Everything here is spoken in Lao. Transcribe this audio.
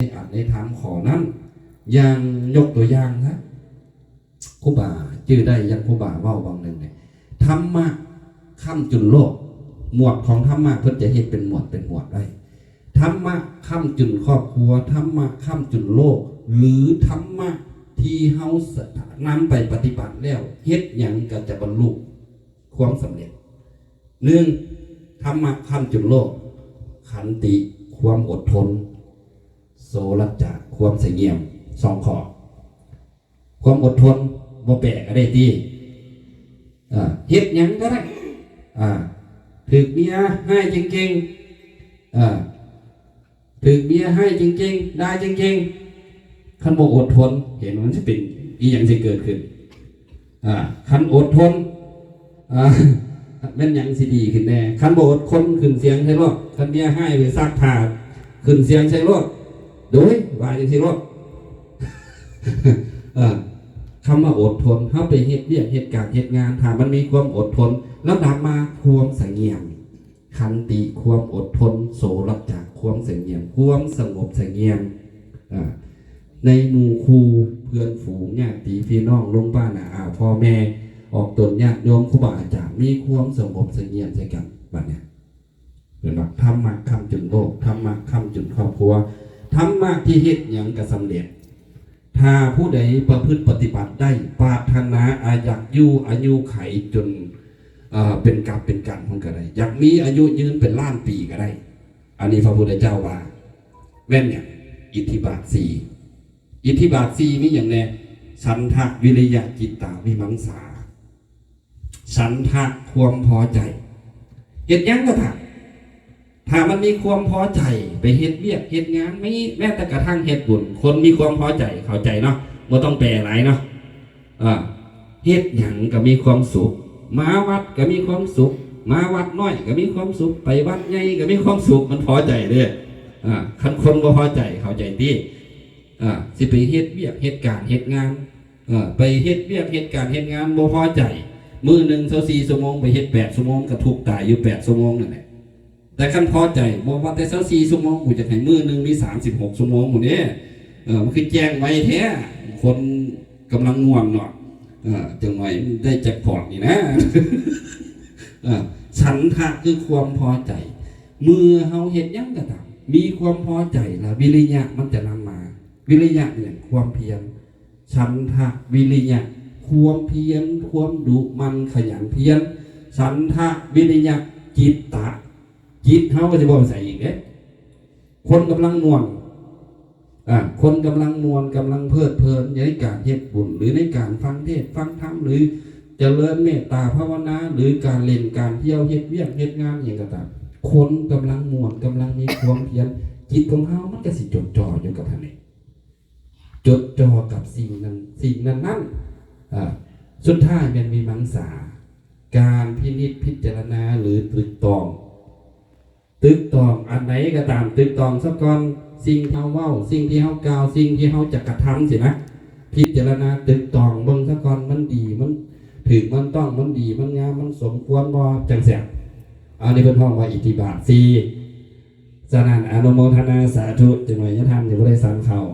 ອັດໃນທຳຂໍ້ນັ້ນ. ຢ່າງ ຍົກຕົວຢ່າງຊະ ຄູບາຈື່ໄດ້ ຢ່າງຄູບາເວົ້າຫວ່າງໜຶ່ງນີ້ ທຳມະຄ້ຳຈຸນໂລກ, ໝວດຂອງທຳມະເພິ່ນຈະເຮັດເປັນໝວດເປັນໝວດໄວ້. ທຳມະຄ້ຳຈຸນຄອບຄົວ, ທຳມະຄ້ຳຈຸນໂລກ ຫຼື ທຳມະທີ່ເຮົານຳໄປປະຕິບັດແລ້ວ ເຮັດຫຍັງກໍຈະບັນລຸຄວາມສຳເລັດ. ໜຶ່ງ ທຳມະຄ້ຳຈຸນໂລກ, ຂັນຕິ ຄວາມອົດທົນ, ໂສລະຈະ ຄວາມສະຫງຽມ ສອງຂໍ້. ຄວາມອົດທົນ ບໍ່ແປກະໄດ້ຕິ ເຮັດຫຍັງກໍໄດ້ ຖືກເມຍຮ້າຍເກັ່ງໆ ເອີ ຖືກເມຍຮ້າຍເກັ່ງໆ ດ່າເກັ່ງໆ ຄັນບໍ່ອົດທົນ ເຫັນມັນຊິເປັນອີ່ຫຍັງຊິເກີດຂຶ້ນ. ອ່າ ຄັນອົດທົນ ອ່າ ແມ່ນຫຍັງຊິດີຂຶ້ນແດ່? ຄັນບໍ່ອົດທົນ ຂຶ້ນສຽງໃສ່ໂລດ. ຄັນເມຍຮ້າຍໄປຊັກຜ້າ ຂຶ້ນສຽງໃສ່ໂລດ. ໂດຍ ວ່າຈັ່ງຊີ້ໂລດ. ເອີ ຄຳວ່າອົດທົນ ເຮົາໄປເຮັດວຽກເຮັດການເຮັດງານ ຖ້າມັນມີຄວາມອົດທົນ ລະດັບມາຄວາມສະຫງຽມ. ຂັນຕິ ຄວາມອົດທົນ, ໂສລະຈະ ຄວາມສະຫງຽມ, ຄວາມສະຫງົບສະຫງຽມ ອ່າ ໃນໝູ່ຄູ່ເພື່ອນຝູງ ຍາດຕິພີ່ນ້ອງ ລຸງປ້ານ້າອາ ພໍ່ແມ່ ອອກຕົນ ຍາດໂຍມ ຄູບາອາຈານ ມີຄວາມສະຫງົບສະຫງຽມໃສ່ກັນ. ບັດນີ້ ເຫັນບໍ່? ທຳມະຄ້ຳຈຸນໂລກ, ທຳມະຄ້ຳຈຸນຄອບຄົວ, ທຳມະທີ່ເຮັດຫຍັງກໍສຳເລັດ. ຖ້າຜູ້ໃດປະພຶດປະຕິບັດໄດ້ ປາດຖະໜາອາ ຢາກຢູ່ອາຍຸໄຂຈົນ ເອີ ເປັນກັບເປັນກັນພຸ້ນກໍໄດ້, ຢາກມີອາຍຸຍືນເປັນລ້ານປີກໍໄດ້. ອັນນີ້ພະພຸດທະເຈົ້າວ່າ ແມ່ນຫຍັງ? ອິດທິບາດສີ່. ອິດທິບາດສີ່ມີຫຍັງແດ່? ສັນທະ ວິລິຍະ ຈິດຕະ ວິມັງສາ. ສັນທະ ຄວາມພໍໃຈ. ເຮັດຫຍັງກໍຕາມ ຖ້າມັນມີຄວາມພໍໃຈ ໄປເຮັດວຽກເຮັດງານ ມີແມ້ແຕ່ກະທັ່ງເຮັດບຸນ ຄົນມີຄວາມພໍໃຈ ເຂົ້າໃຈເນາະ ບໍ່ຕ້ອງແປຫຼາຍເນາະ. ເອີ ເຮັດຫຍັງກໍມີຄວາມສຸກ, ມາວັດກໍມີຄວາມສຸກ, ມາວັດນ້ອຍກໍມີຄວາມສຸກ, ໄປວັດໃຫຍ່ກໍມີຄວາມສຸກ, ມັນພໍໃຈເດ້. ເອີ ຄັນຄົນບໍ່ພໍໃຈ ເຂົ້າໃຈຕິ? ເອີ ຊິໄປເຮັດວຽກເຮັດການເຮັດງານ ເອີ ໄປເຮັດວຽກເຮັດການເຮັດງານບໍ່ພໍໃຈ ມື້ໜຶ່ງຊາວສີ່ຊົ່ວໂມງ ໄປເຮັດແປດຊົ່ວໂມງ ກະທຸກຕາຍຢູ່ແປດຊົ່ວໂມງນັ້ນແຫຼະ. ແຕ່ຄັນພໍໃຈ ບໍ່ວ່າແຕ່ຊາວສີ່ຊົ່ວໂມງ ກູຢາກໃຫ້ມື້ໜຶ່ງມີສາມສິບຫົກຊົ່ວໂມງພຸ້ນເດ້. ເອີ ມັນຄືແຈ້ງໄວແທ້ ຄົນກຳລັງມ່ວນເນາະ. ເອີ ຈັກໜ້ອຍໄດ້ແຈັກພອດນີ້ນະ. ເອີ ສັນທະ ຄືຄວາມພໍໃຈ. ເມື່ອເຮົາເຮັດຫຍັງກໍຕາມ ມີຄວາມພໍໃຈລະ ວິລິຍະມັນຈະນຳມາ. ວິລິຍະນີ້ ຄວາມພຽນ. ສັນທະ ວິລິຍະ ຄວາມພຽນ ຄວາມດຸໝັ່ນຂະຫຍັນພຽນ. ສັນທະ ວິລິຍະ ຈິດຕະ ຈິດເຮົາກໍຊິບໍ່ໄປໃສອີກເດ້. ຄົນກຳລັງມ່ວນ ອາ ຄົນກຳລັງມ່ວນ ກຳລັງເພີດເພີນໃນການເຮັດບຸນ ຫຼື ໃນການຟັງເທດຟັງທຳ ຫຼື ຈະເລີນເມດຕາພາວະນາ ຫຼື ການຫຼິ້ນການທ່ຽວ ເຮັດວຽກເຮັດງານຫຍັງກໍຕາມ ຄົນກຳລັງມ່ວນ ກຳລັງມີຄວາມພຽນ ຈິດຂອງເຮົາມັນກໍຊິຈົດຈ່ອຢູ່ກັບອັນນີ້. ຈົດຈ່ອກັບສິ່ງນັ້ນ ສິ່ງນັ້ນໆ ອາ ສຸດທ້າຍແມ່ນວິມັງສາ ການພິນິດພິຈາລະນາ ຫຼື ຕຶກຕອງ. ຕຶກຕອງອັນໃດກໍຕາມ ຕຶກຕອງສາກ່ອນ ສິ່ງທີ່ເຮົາເວົ້າ ສິ່ງທີ່ເຮົາກ່າວ ສິ່ງທີ່ເຮົາຈະກະທຳຊີ້ນະ ພິຈາລະນາຕຶກຕອງເບິ່ງສາກ່ອນ ມັນດີ ມັນຖືກ ມັນຕ້ອງ ມັນດີ ມັນງາມ ມັນສົມຄວນບໍ່ ຈັ່ງຊີ້. ອັນນີ້ເພິ່ນຮ້ອງວ່າອິດທິບາດສີ່. ສະນັ້ນ ອະນຸໂມທະນາສາທຸ ຈັກໜ້ອຍຍາທ່ານຈະບໍ່ໄດ້ສັນເຂົ້າ.